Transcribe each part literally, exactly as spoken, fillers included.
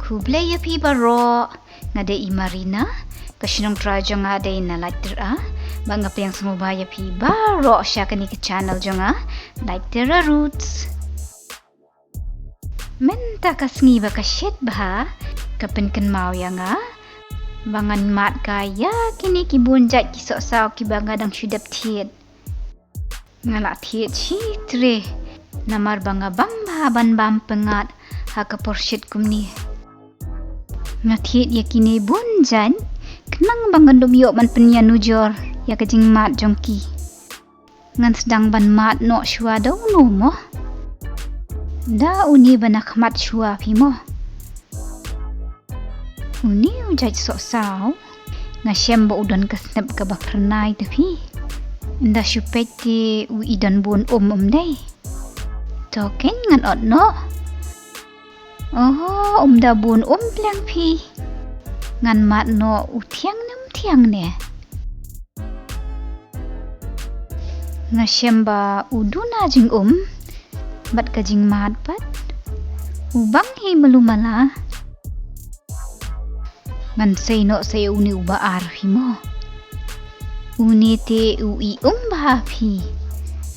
Khublei ïa phi baroh, nga dei i Marina, ka shnong trai jong nga dei na Laittera, bad nga pdiang sngewbha ïa phi baroh sha kane ka channel jong nga, Laittera Roots. Mynta ka sngi ba ka shit bha, ka pynkynmaw ïa nga ba ngan mad kai ïa kine ki bun jait ki sohsaw kiba nga dang shu dep thied. Nga la thied shi tre namar ba nga bang bha ban bam pyngngad ha ka por shit kumne. Nga thied ïa kine bun jait khnang ba ngan dup ïoh ban pynïanujor ïa ka jingmad jong ki. Ngan sdang ban mad noh shuwa da uno mo. Da une ba na khmat shuwa phi mo. Une u jait sohsaw, nga shem ba u don ka snep kaba phyrnai te phi. Ynda shu peit te u i don bun um, ym dei? To kein ngan ot noh. Oh, um da bun um pleng phi. Ngan mad noh u thiang ne ym thiang ne. Nga shem ba u duna jingum bad ka jingmad pat u bang hi malu mala. Ngan sei noh sa ïa une uba ar phi mo. Une te u i um bha phi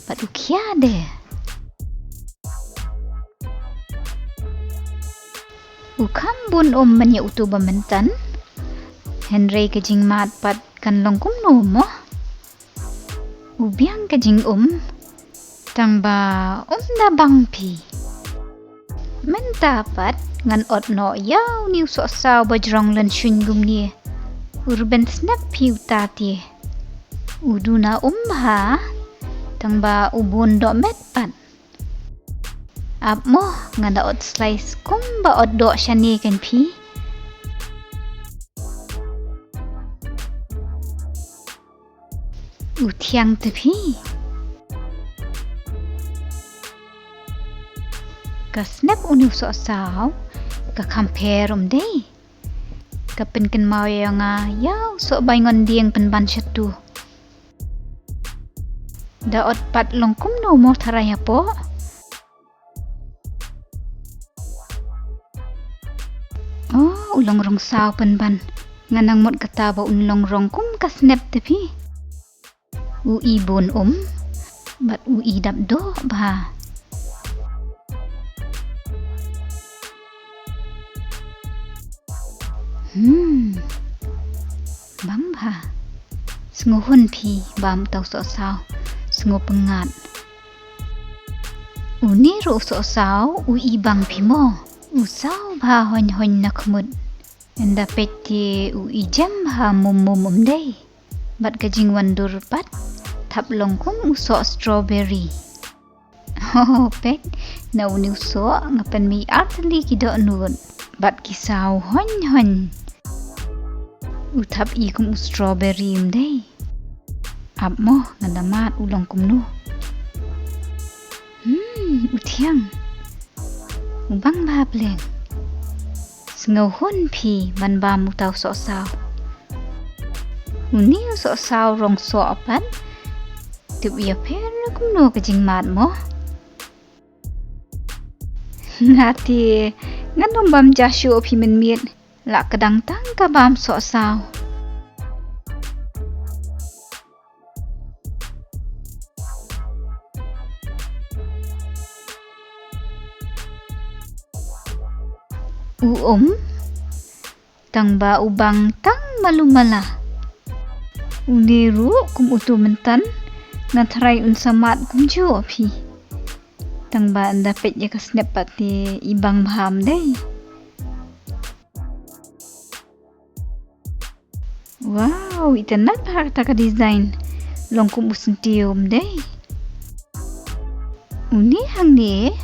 bad u khia de. U kham bun um ban ïa uto ba mynta. Hynrei ka jingmad pat kan long kumno mo? U biang ka jingum, tang ba um da bang phi. Mynta pat ngan ot noh ïa une u sohsaw ba jrong lynshun kumne. U rben snep phi uta te. U duna um bha, tang ba u bun dohmet pat. Ap mo, nga da ot slice kumba ot doh shane kan phi. U thiang te phi. Ka snep une u sohsaw ka kham pher, ym dei? Ka pynkynmaw ïa nga ïa u soh baingon dieng pynban shatu. Da ot pat long kumno mo tharai hapoh? Oh, u long rong saw pynban. Nga nang mut kata ba un long rong kum ka snep te phi. U i bun um bad u i dap doh bha. Hmm. Bang bha. Sngewhun phi bam uta u sohsaw. Sngewpyngngad. Une ruh u sohsaw u i bang phi mo. U saw bha hoin hoin na khmut. Ynda peit te u i jem bha mum mum, ym dei? Bad ka jingwan dur pat thap long kum u soh strawberry. Oh, peit, na une u soh nga pynmih artylli ki dohnud bad ki saw hoin hoin. U thap i kum u strawberry, ym dei? Ap mo, ngan da mad u long kumno. Hmm, u thiang. U bang bha pleng. Sngewhun phi ban bam uta u sohsaw. Une u sohsaw rong soh pat. Tip ïapher kumno ka jingmad mo. Nga te ngan ym bam ja shuh phi mynmiet. La ka dang tang ka bam sohsaw. U um, tang ba u bang tang malu mala. Une ruh kum uto mynta, nga tharai un sa mad kumjuh phi. Tang ba ynda peit ïa ka snep pat te i bang bha, ym dei? Wow, itynnad bha kata ka design. Long kum u syntiew, ym dei? Une hangne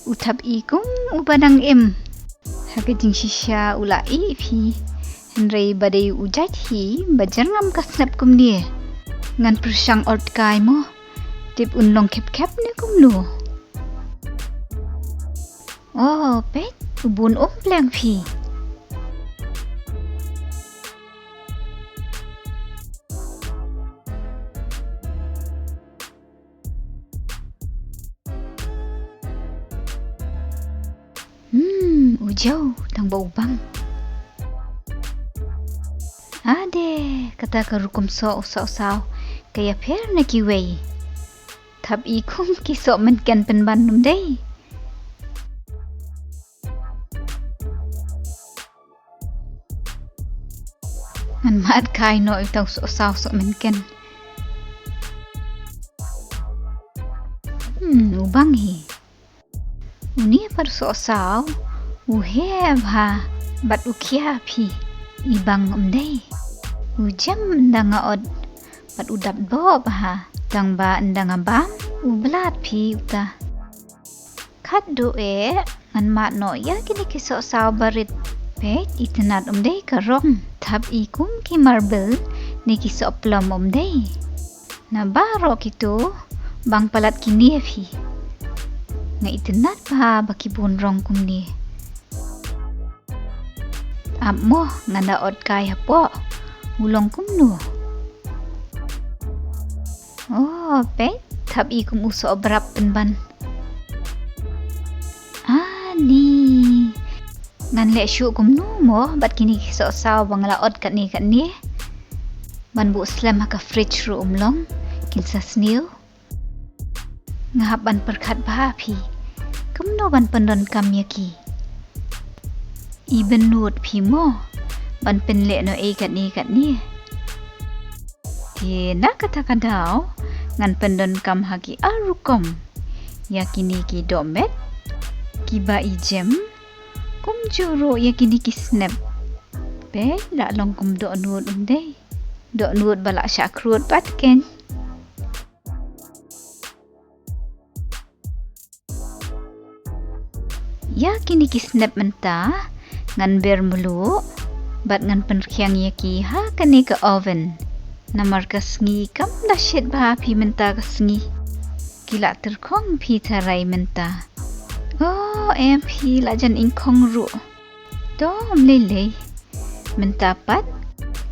u thap i kum uba dang im. Ha ka jingshisha u la ih phi. Hynrei ba dei u jait hi ba jyrngam ka snep kumne. Ngan pyrshang ot kai mo. Tip un long khep khep ne kumno. Oh, peit, u bun um pleng phi. Hmm, u Jew tang ba u bang. Ade, kata ka rukom soh u sohsaw ka ïapher na kiwei. Thap i kum ki soh mynken pynban ym dei. Ngan mad kai noh ïa uta u sohsaw soh mynken. Hmm, u bang hi. Une pat u sohsaw u heh bha bad u khia phi. I bang ym dei. U jem ynda nga ot bad u dap doh bha. Tang ba ynda nga bam u blad phi uta. Khatduh eh ngan mad noh ïa kine ki sohsaw barit. Peit, itynnad ym dei ka rong. Thap i kum ki marble ne ki sohplom ym dei. Na baroh kito bang palat kine phi. Nga itynnad bha ba ki bun rong kumne. Ap mo, ngan da ot kai hapoh. U long kumno? Oh, peit, thap i kum u soh brap pynban. Ani. Ngan leh shuh kumno mo bad kine ki sohsaw ba nga la ot katne katne. Ban buh slem ha ka fridge ruh ym long, kin sa sniew. Nga hap ban pyrkhat bha phi. Kumno ban pyndonkam ïa ki. I bynnud phi mo ban pynleh noh ei katne katne. Te na kata ka daw ngan pyndonkam ha ki ar rukom. Ïa kine ki dohmet kiba i jem, kumjuh ruh ïa kine ki snep. Peit, la long kum dohnud ym dei. Dohnud ba la shah khrud pat kein. Ïa kine ki snep mynta ngan ber mluh bad ngan pynrkhiang ïa ki ha kane ka oven. Namar ka sngi kam da shit bha phi mynta ka sngi. Ki la tyrkhong phi tharai mynta. Oh, em phi la jan ingkhong ruh. To ym lei lei. Mynta pat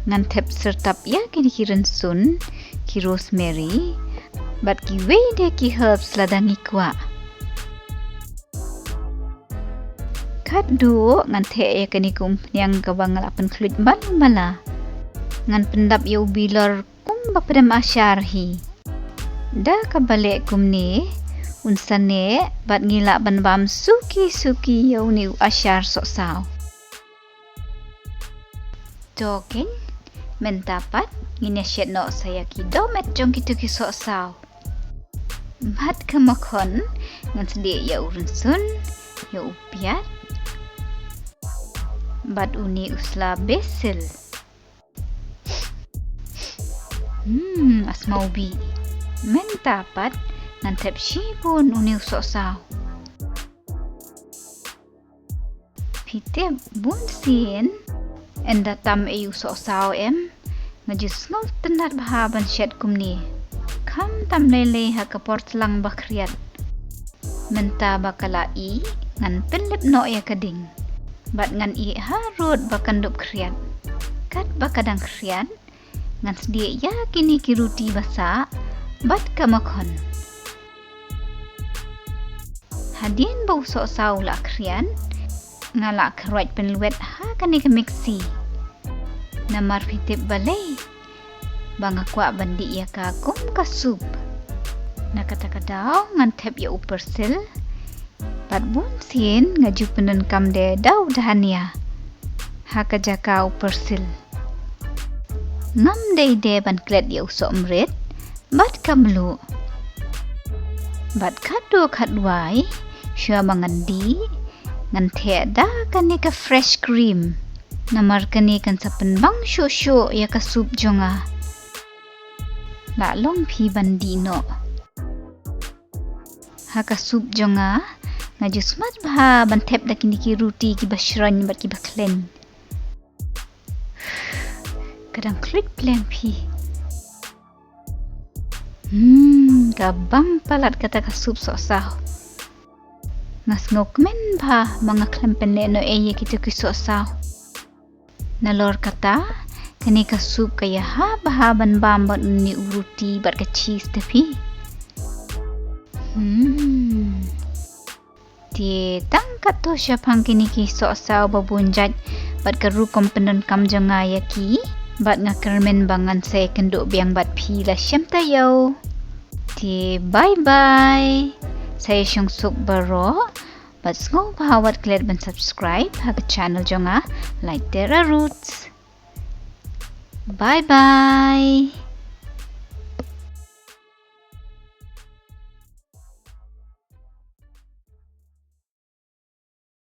ngan thep syrtap ïa kine ki rynsun, ki rosemary bad kiwei de ki herbs lada ngi kwah. Khatduh ngan theh ïa kane ka umphniang kaba nga la pynkhluit malu mala. Ngan pyndap ïa u bilor kumba pdem ashar hi. Da kaba leh kumne un sa neh bad ngi lah ban bam suki suki ïa une u ashar sohsaw. To kein, mynta pat ngin ïa shet noh sa ïa ki dohmet jong kito ki sohsaw. Bad ka makhon ngan sdieh ïa u rynsun, ïa u piat bad une u sla basil. Hmm, a smaw bih. Mynta pat ngan thep shibun une u sohsaw. Phi tip, bunsien ynda tam ei u sohsaw em, nga ju sngewtynnad bha ban shet kumne. Khamtam lei lei ha ka por tlang ba khriat. Mynta ba ka la ih, ngan pynlip noh ïa ka ding bad ngan ih harud ba kan dup khriat. Katba ka dang khriat, ngan sdieh ïa kine ki ruti ba sah bad ka makhon. Hadien ba u sohsaw u la khriat, nga la kyrwat pynlwet ha kane ka mixi. Namar phi tip balei, ba nga kwah ban dih ïa ka kum ka soup. Na kata ka daw ngan thep ïa u persil. Bad bunsien nga ju pyndonkam de da u dhania ha ka jaka u persil. Ngam dei de ban klet ïa u sohmrit bad ka mluh. Bad khatduh khatduwai shuwa ba ngan dih, ngan theh da kane ka fresh cream. Namar kane kan sa pynbang shuh shuh ïa ka soup jong nga. La long phi ban dih noh. Ha ka soup jong nga, nga ju smat bha ban thep da kine ki ruti kiba shroiñ bad kiba khleiñ. Ka dang khluit plem phi. Hmm, ka bang palat kata ka soup sohsaw. Nga sngewkmen bha ba nga khlem pynleh noh ei ïa kito ki sohsaw. Nalor kata, kane ka soup ka ïahap bha ban bam bad une u ruti bad ka cheese te phi. Hmm. Te Te tang katto shaphang kine ki sohsaw ba bun jait bad ka rukom pyndonkam jong nga ïa ki. Bad nga kyrmen ba ngan sa ïakynduh biang bad phi la shem taïew. Te bye bye. Sa ïashong suk baroh. Bad sngewbha wat klet ban subscribe ha ka channel jong nga, Lait Tera Roots. Bye bye.